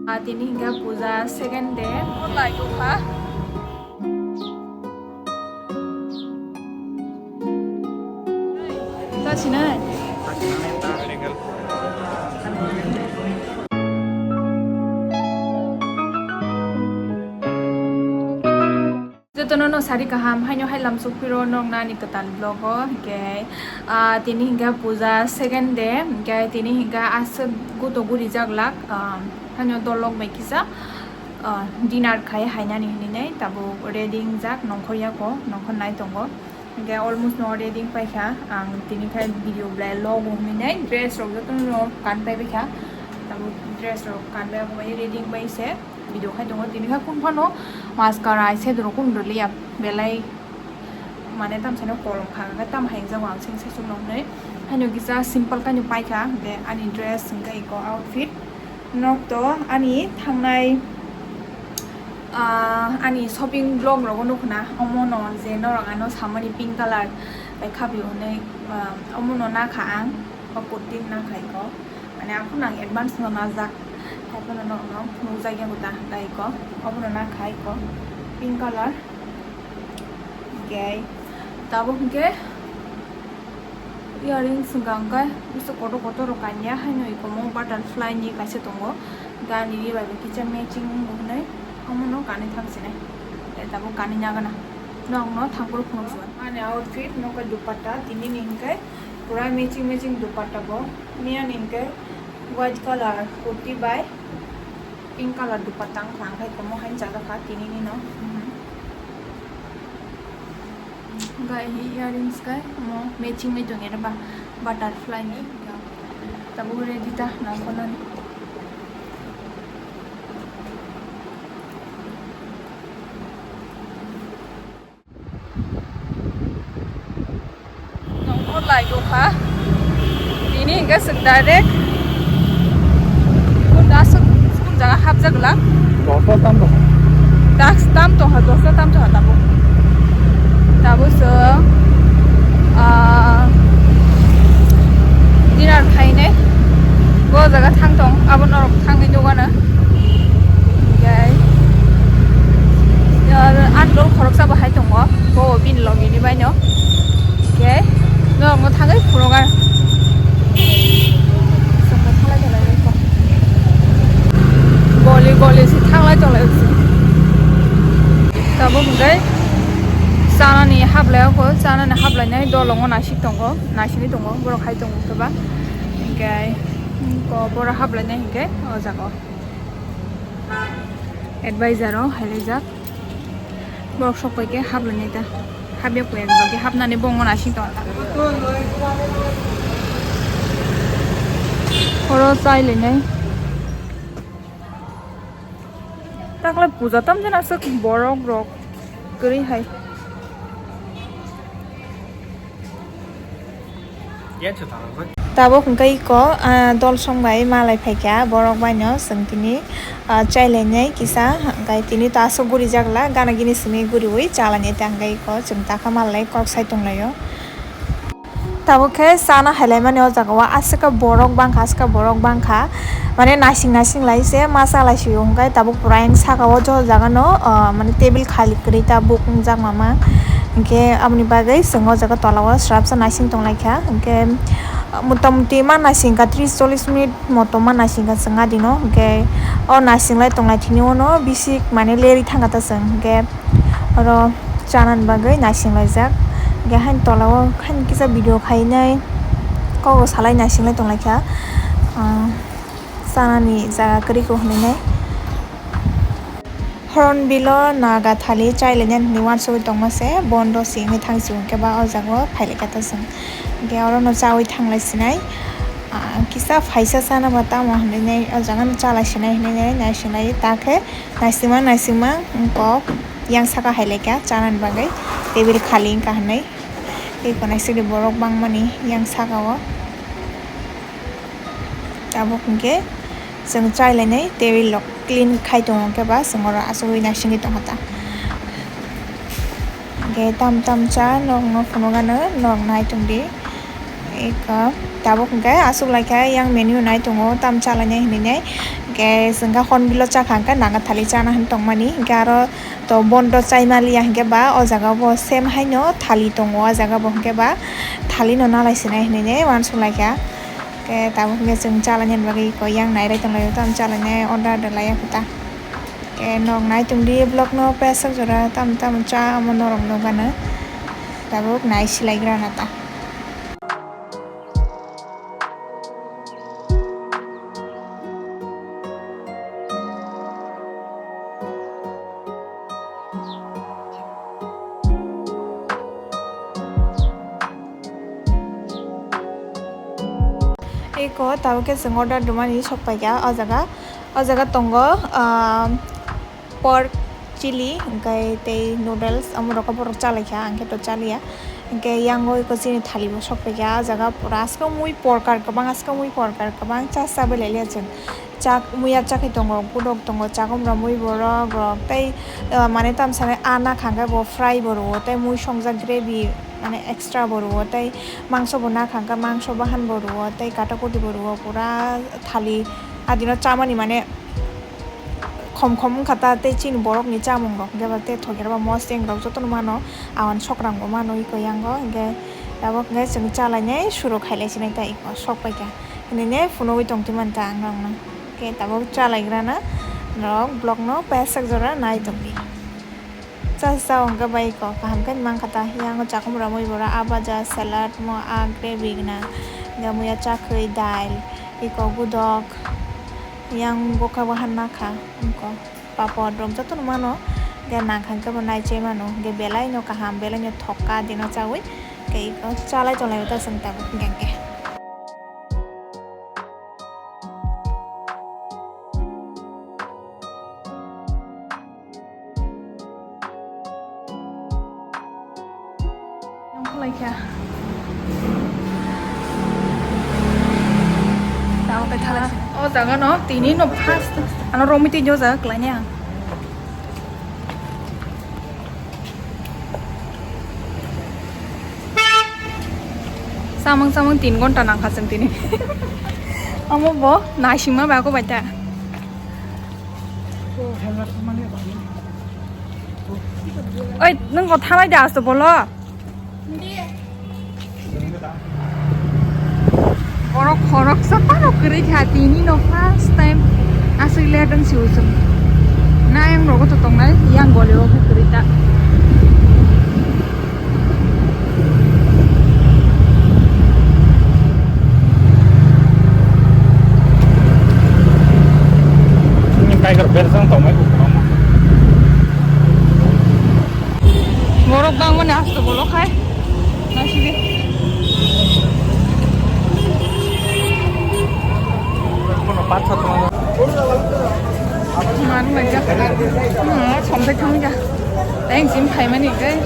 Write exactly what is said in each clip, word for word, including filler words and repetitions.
Ah, tini hingke puja second day. Lai kha. Ta sinai. Jotono no sari kaham, haino hai lamsok piro nokna ani kwtal vlog o, hingke, ah, tini hingke puja second day, hingke tini hingke aswk guto guri jak lak, ah, haino dolok bai kisa, ah, dinner khai hainani hinui nai, tabuk ready wngjak, nongkhor yako, nongkhor nai tongo, hingke almost no ready wngpai kha, ang tini khai video belai logo hinui nai, dress rok jotono no kan pai bai kha, tabuk dress rok kan bai abo bai ready wngpai se. Video khai tongo, tini kha kung phano mascara eye shadow rok kung rwliya, belai mane tamsano kolom kha, hwnkhe tamo hai wngjago ang sini saichung noknwi. Haino kisa simple kaino paikha, hwnkhe ani dress hwnkhe iko outfit. Nok to ani thangnai, ah, ani shopping vlog rogo nukhna, omono je norok ano samani pink colour bai khabio hwnwi, ah, omono nakha ang, o kurti nakha iko. Mane aphano ang advance no najak, haiphano no, no phunukjak yago ta, hwnkhe iko, obono nakha iko, pink colour, hwnkhe tabuk hwnkhe earrings hwnkha hwnkhe bwswk kotor kotor rok kanya, haino iko mo butterfly ni kaisa tongo, gani ri bai bo kisa matching hwnwi omono kanwi thang sinai, tei tabuk kanwi nagana, nokno thangphuru phunukjak ani outfit, nokha dupatta, tini ni hwnkhe pura matching matching dupatta bo. Miyani hwnkhe white colour kurti bai pink colour dupatta wngkha, hwnkhe tamo haino chajak kha tinini no. Gai hi earrings kai mo matching bai tongya ba butterfly ni. Tabuk ready ta nangkuknani. Nongkhor lai kha. Tini hingke swk direct. Kun da swk, kun jaga hapjak la. Dosa tam tong. Das tam tong ha, dosa tam tong ha tabuk. Tabuk swk, ah, dinner khainai. Bo jaga thang tong, abo norok thangwi nugana. Hingke, ah, uncle khoroksa bo hai tongo, bo bini logi ni bai no. Hingke, norok no thangwi phunukar. Goli goli se thanglai tonglai se. Tabuk hingke, chanani hablai o, chanani hablai nai dolongo nasik tongo, nasigwi tongo, borok hai tongo keba. Hingke, ko borok hablai nai hingke, o jaga o. Advisor o hailaijak. Borok sok pai khe hap lainai ta. Hap ya koi ekdagi hapnani bo wngmano asing tongo ta. Oro chai lainai. Takla puja tam jani aswk borok rok kwrwi hai. Tabuk hwnkhe iko, ah, dol song bai malai phaikha borok baino chwng tini, ah, chai lainai kisa, hwnkhe tini to aswk guri jak la, gana gini simi guriui cha lainai ta hwnkhe iko chwng takha malai kok sai tong laio. Tabuk khe chana hai laimani o jaga o aswk khe borok bangkha, aswk khe borok bangkha. Mane nasing nasing lai se ma cha lai sio hwnkhe tabuk pura ayang saka o joto jaga no, ah, mane table khali kwrwi ta buk wngjak mama. Hwnkhe aboni bagwi chwng o jaga tola o swrapsa nasing tong lai kha. Hwnkhe motamuti ma nasing kha tris chollish minute motom ma nasing kha chwng adino. Hwnkhe o nasing lai tong lai thini o no bisik mane lerwi thang kha ta chwng. Hwnkhe oro chanani bagwi nasing laijak. Hwnkhe haini tola o haini kisa video khainai kok salai nasing lai tong lai kha. Ah, chanani jaga kwrwi kho hinwi nai. Hornbill o naga thali chai lainani hinwi uansugwi tongma se bondo se wngwi thang si hwnkhe ba o jaga o phai lai kha ta chwng. Hwnkhe oro no chaui thang lai sinai. Ah, kisa phaisa chana ba tamo hinwi nai o jaga no cha lai sinai hinwi nai naising lai ta khe. Naisingma naisingma wngkok yang saka hai lai kha chanani bagwi table khali wngkha hinwi tei konaisingni borok bangmani yang saka o tabuk hwnkhe chwng chai lainai table rok clean khai tongo hwnkhe ba chwng oro achugwi naisingwi tongkha ta. Hwnkhe tam tam cha norokno phunukgano norok nai tongdi. Eka tabuk hwnkhe aswk laikha yang menu nai tongo tam chalainai hinwi nai. Ke chwngkha hornbill o chakha hwnkhe naga thali chana hwn tongmani, hwnkhe aro to bondo chai maliya hwnkhe ba o jaga bo same haino thali tongo, o jaga bo hwnkhe ba thali no nalai sinai hinui ne uansuk laikha. Ke tabuk hwnkhe chwng chalainani bagwi ko yang nairai tonglaio, tamo chalainai order de laiya khe ta. Ke nok nai tongdi vlog no peswk jora tamo tamo cha omo norok nukgano tabuk nai silaigrana ta. Eko tabuk khe chwng order rwmani sok paikha o jaga, o jaga tongo, ah, pork chili, hwnkhe tei noodles, omo rok borok chalaikha, ang khe to chaliya. Hwnkhe yang o eko chini thali bo sok paikha, ah jaga pura aswk mui porkar kwbang, aswk mui porkar kwbang, cha cha bai lailiya chwng. Chak muiya chakhe tongo, gudok tongo, chakomra mui borok rok tei, ah, mane tamsani ah nakha hwnkhe bo fry bo rwo, tei mui songjak gravy mane extra bo rwo, tei mangso bo nakha hwnkhe mangso bahan bo rwo, tei katakuti bo rwo, pura thali adino chamani mane khom khom wngkha ta, tei chini borokni chamung rok hwnkhe ba tei thokirok ba mosdeng rok jotono mano, awan sokrang bo mano eko yango, hwnkhe tabuk hwnkhe chwng chalainai suru khailai sinai ta eko sok paikha hinui ne phunugwi tongtwi manta ang rokno, hwnkhe tabuk chalaigrana norok vlog no peswk jora nai tongdi. Cha cha hwnkhe bai kok kaham khe mankha ta, yang chakhumra mui bora, a baja, salad, mo, a gravy gwnang, hwnkhe muiya chakhwi, dail, eko gudok, yang bokha bahan nakha, eko papor rok jotono mano, hwnkhe nangkha hwnkhe bo naichai mano, hwnkhe belai no kaham, belai no thokka dino chaui, hwnkhe eko chalai tonglaio ta chwng tabuk hwnkhe. Nongkhorlaikha. Tamo khe thala. O jaga no tini no first ano romwi tei o jaga kwlainai ang. Samung samung tin gonta nangkha chwng tini. Omo bo naisingma bai ako bai ta. Oi, nwng bo thalai de asto bolo. Borok khoroksa phano kwrwi kha, tini no first time aswk let wng si o chwng. Na yang rogo to tongnai, yang goli o khe kwrwi ta. Tiger bersang tongmai ko. Borok bangmani asto bolo khai. Naisidi. Manu mai jak. Hmm, somthai thang ja. Teng sim phaimani kai.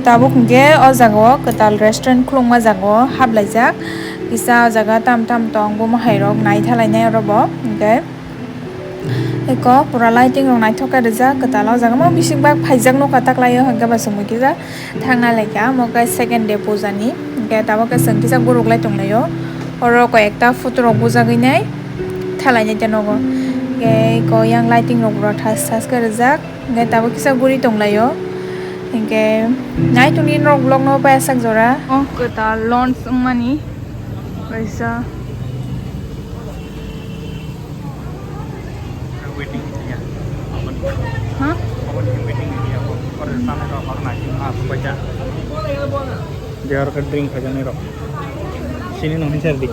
Tabuk hwnkhe o jagao kwtal restaurant khulukma jagao hablaijak. Kisa o jaga tam tam tong, bo mwkhai rok nai thalainai oro bo hwnkhe. Eko pura lighting rok naithok khe rijak kwtal o jaga, omo bising bak phaijak nokha taklaio hwnkhe ba chwngbai kisa thangna laikha, omo khe second day puja ni hwnkhe tabuk khe chwng kisa guruk lai tonglaio, oro koi ekta photo rok bujagwi nai thalainai te nogo, hwnkhe eko yang lighting rok bo thas thas khe rijak. Hwnkhe tabuk kisa guri tonglaio. Hwnkhe nai tongdi norok vlog no paisak jora. O kwtal launch wngmani kaisa. Waiting area. Ha? Waiting area. Oro sana ka oro na ki ma ko ja. Dia oro ka drink khajaknai rok. Sini no hinsa di.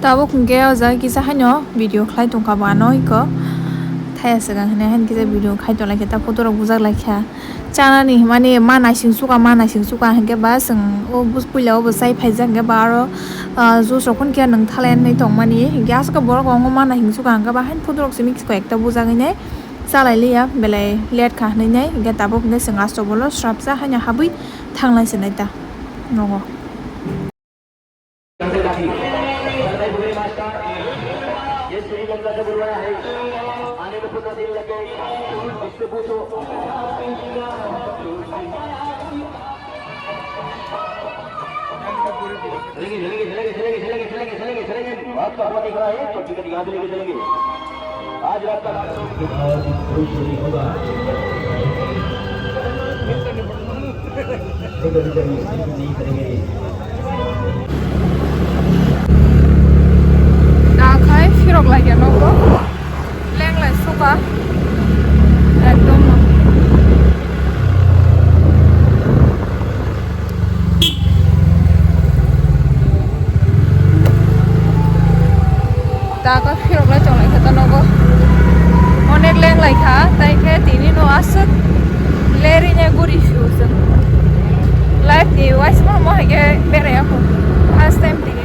Tabuk hwnkhe o jaga kisa haino video khlai tongkha bo ano iko Haya swkang hinwi haini kisa video khai tong lai khe ta photo rok bujak lai kha. Chanani hwnmani ma naising suka, ma naising suka hinkhe ba chwng o bus puila o bo chai phaijak hinkhe ba aro, ah, juice rok phano khe nwng thalai nai tongmani hinkhe aswk borok o ma naising suka hinkhe ba haini photo rok simi koi ekta bujak hinwi chalai liya belai late kha hinwi nai hinkhe tabuk hinkhe chwng aswk bolo srapsa haino habwi thanglai se nai ta nogo. आज रात का कार्यक्रम कुछ और भी कोई शुरू होगा। Dakhai phirok lai ya nogo. Lenglai suka. Ekdom. Dago phirok lai tong lai khe ta nogo. Onek lenglai kha, tai khe tini no aswk lerine guri phio chwng. Life ni waisa mo hai khe berai ya kho. First time tini.